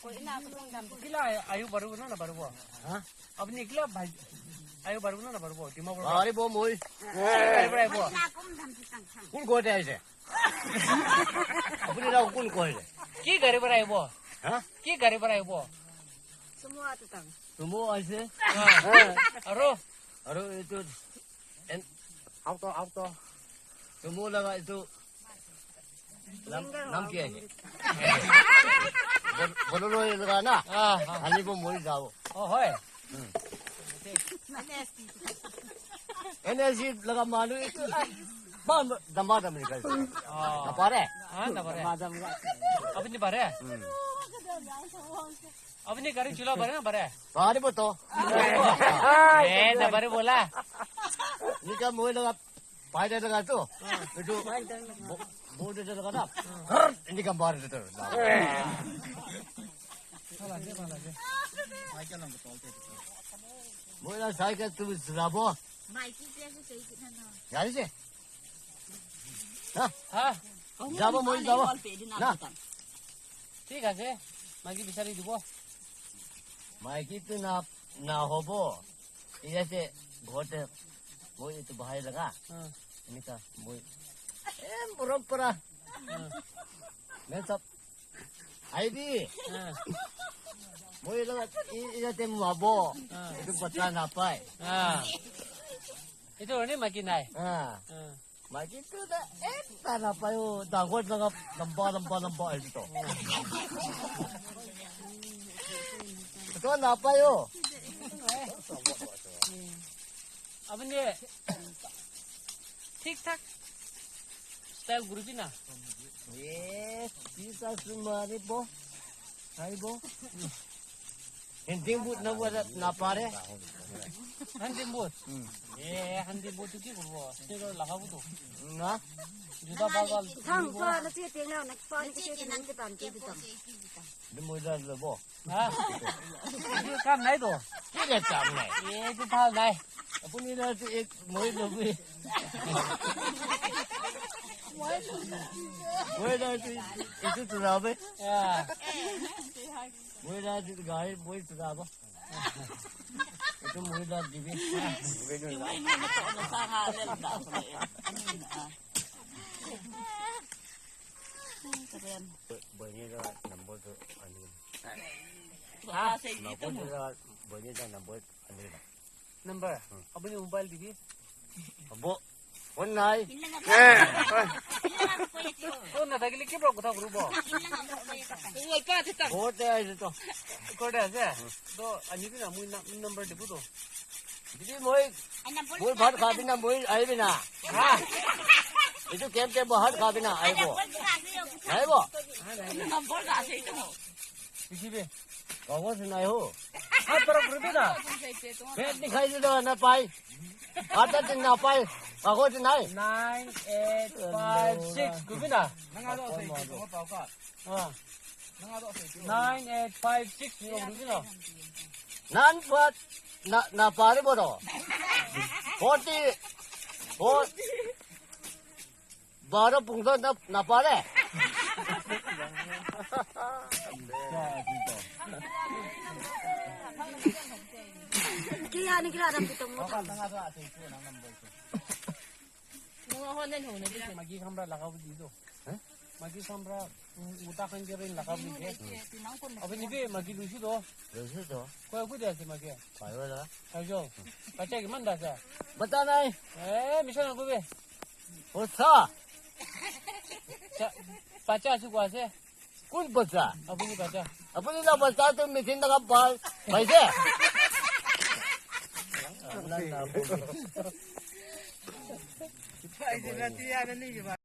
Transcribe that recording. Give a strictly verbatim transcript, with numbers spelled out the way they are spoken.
कोई ना, कोई ना। किला आयु बरु ना, ना बरु वो। हाँ? अपनी किला भाई, आयु बरु ना, ना बरु वो, दिमाग बरु। अरे वो मोई। अरे भाई वो। कुन गोटे आइसे? अपनी लाओ कुन कोई ले? की गरीब रहे वो? हाँ? की गरीब रहे वो? सुमो आते तंग। सुमो आइसे? हाँ। अरो? अरो, ये तो एन-, आओ तो, आओ तो। सुमो लगा, ये तो नाम, नाम क्या है? बोल-, बोलो लो ये लगा ना। हाँ, हाँ। हाली को मोई जाओ। ओ, होय। हम्म। एन एस जी लगा मालूम है तो, बम, दमा दम निकल। हाँ। ना पारे? हाँ, ना पारे। दमा दम का। अब नहीं पारे? हम्म। अपनी गाड़ी चूल्हा भरे ना भरे? बाहर ही बताओ। ए, दबरे बोला। ये क्या मोए लगा, पायदे लगा तो। ये तो बो-, बोर्ड दे लगा ना। हर, इनका मार देते हैं। मोए ना साइकिल तू चलाबो। माइकी कैसे सही कितना ना? गाड़ी से? हाँ? हाँ। जाबो, मोए जाबो। ना। ঠিক আছে, মাইকি বিচাৰি দিব। মাইকিটো না, না হ'ব। ইয়াতে ঘৰতে মই এইটো বহাই লগা। অ। এনেকা মই, এ, মৰম পৰা। অ। মেন চব আহিবি। অ। মই লগত ই-, ইয়াতে সোমাব। অ। এইটো বাচ্চা নাপায়। অ। এইটো কাৰণে মাইকি নাই। অ। অ। Maki tu dah, eh, tak nampak yo. Dah, gua dah nampak, nampak, nampak, nampak itu tu. Tu nampak yo. Apa ni? Tik tak. Style guru ni na. Eh, kita semua ni, bo. Hai, bo. Hunting boot na, na pare. Hunting boot? Hmm. Eh, hunting boot tu ki koribo? Silo lagabo to. Na? Juta bhal bhal. Thang pa na che teng na, na pa ni che teng na, che tan che tan. Dum mo da lo bo. Ha? Ye kam nai to. Ye kam nai. Ye tu thal nai. Apuni na tu ek moi lo bhi. Moi na tu itu tu na be. Ya. Moi da di gari, moi tu da ba. Itu moi da di bi. Iwai nu na to na sa ha le da ko le. Ani na. Karen. Bani da number tu ani. Ha, sai di tu. Bani da number ani. Number. Hmm. Aboni mobile dibi. Abo. Phone nai. Eh. Phone na thakile ki block kotha koribo. Phone te aise to. Phone te aise. To ani bi na, moi na, number dibo to. Dibi moi. Moi bhat khabi na, moi ahibi na. Ha. Itu kem kem bhat khabi na, ahibo. Ahibo. Number da se to. Kibe? Kago se nai ho. Hat para koribi na. Pet dikhai de na pai. Hat din na pai. Kago se nai. Nine eight five six. Koribi na. Ah. Nine eight five six zero koribi na. Nan pat na, na pare bo to. Forty. Four. Baro pungto na, na pare. Kila ni kila dam pitong mo. Magi khamra lagabo di to. Eh? Magi khamra, mm, uta khan jerin lagabo di. Abe ni be magi lusi to. Lusi to. Koi ku dia si magi. Payo la. Payo. Pacha ki man da sa. Bata nai. Eh, misa na ku be. Osa. Cha, pacha su kwa se. Kun pacha? Apuni pacha. Apuni na pacha tu machine na ka pa, paise? Paise na tiya na ni ba.